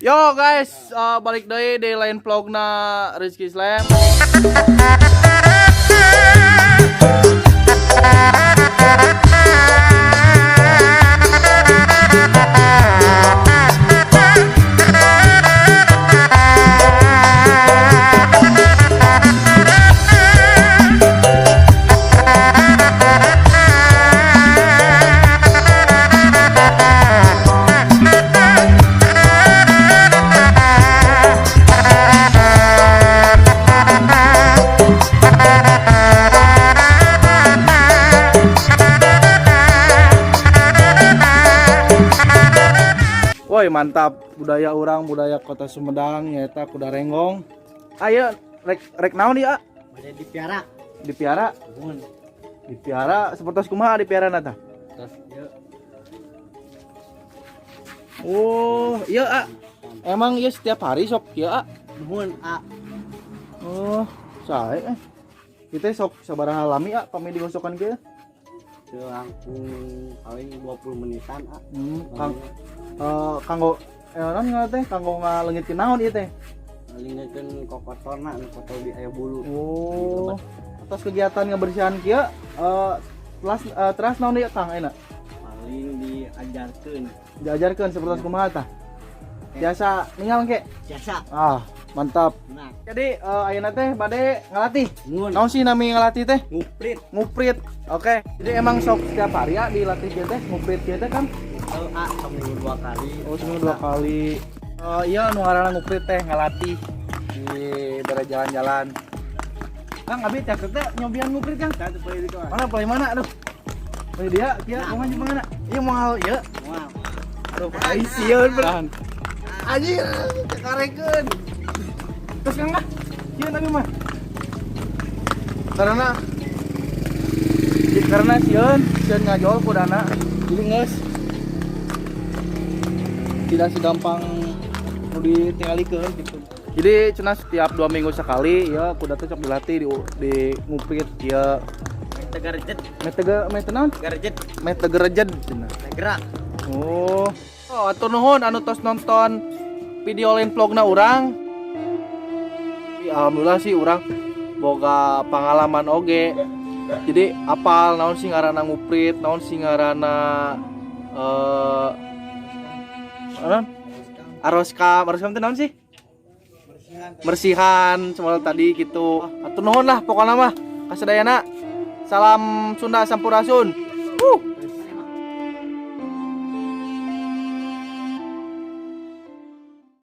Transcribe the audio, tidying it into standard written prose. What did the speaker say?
Yo guys, balik deui di lain vlogna Rizky Slam. Woi, mantap budaya urang, budaya kota Sumedang nyaeta kuda renggong. Ayo rek rek naon ieu? Bade dipiara. Dipiara, Nuhun. Dipiara seperti kumaha dipiara tah? Terus ieu. Oh, iya ah. Emang iya setiap hari sok ieu ah? Nuhun a. Oh, sae eh. Kita sok sabaraha lami ah pami digosokan kieu? Teu langkung paling 20 menitan a. Kang kanggo naon ngaran teh, kanggo ngaleungitkeun naon ieu teh? Ngaleungitkeun kokotorna anu kotor di aya bulu. Oh, atas kegiatan ngebersihan kieu telas teras naon ieu, Kang, ayeuna? Paling diajarkeun. Diajarkeun seperti kumaha tah? Biasa ningal ke? Biasa. Ah, mantap. Nah, Jadi ayeuna teh bade ngalatih. Nuhun. Naon sih nami ngalatih teh? Nguprit. Nguprit. Oke. Jadi emang sok setiap hari ya dilatih kieu teh, nguprit kieu teh kan? Teu a, seminggu dua kali. Oh, seminggu dua kali. Iya nu ngaranna nguprit teh ngalatih di bere jalan-jalan. Kang, abi teh teh nyobian nguprit, Kang. Mana paling mana aduh. Oh dia kieu kumaha mana? Ieu moal ieu. Moal. Aduh, ai sieun beran. Anjir, kekarekeun. Terus Kang ah. Kieu tapi mah. Karena sieun, sieun ngajol kudana. Jadi geus tidak segampang nu ditinggalikeun gitu. Jadi cenah setiap 2 minggu sekali ya kuda teh sok dilatih di nguprit ya. Tegarjet, Metega mete naon? garjet, Mete gerejet cenah. gerak. Oh. Oh, atur nuhun anu tos nonton video lain vlogna urang. Tapi alhamdulillah sih urang boga pengalaman oge. Jadi apal naon sih ngaranna nguprit, naon sih ngaranna naon? Aroskam, aroskam teh naon sih? Bersihan semua tadi gitu. Atur nuhun lah pokoknya mah. Kasadayana. Salam Sunda Sampurasun.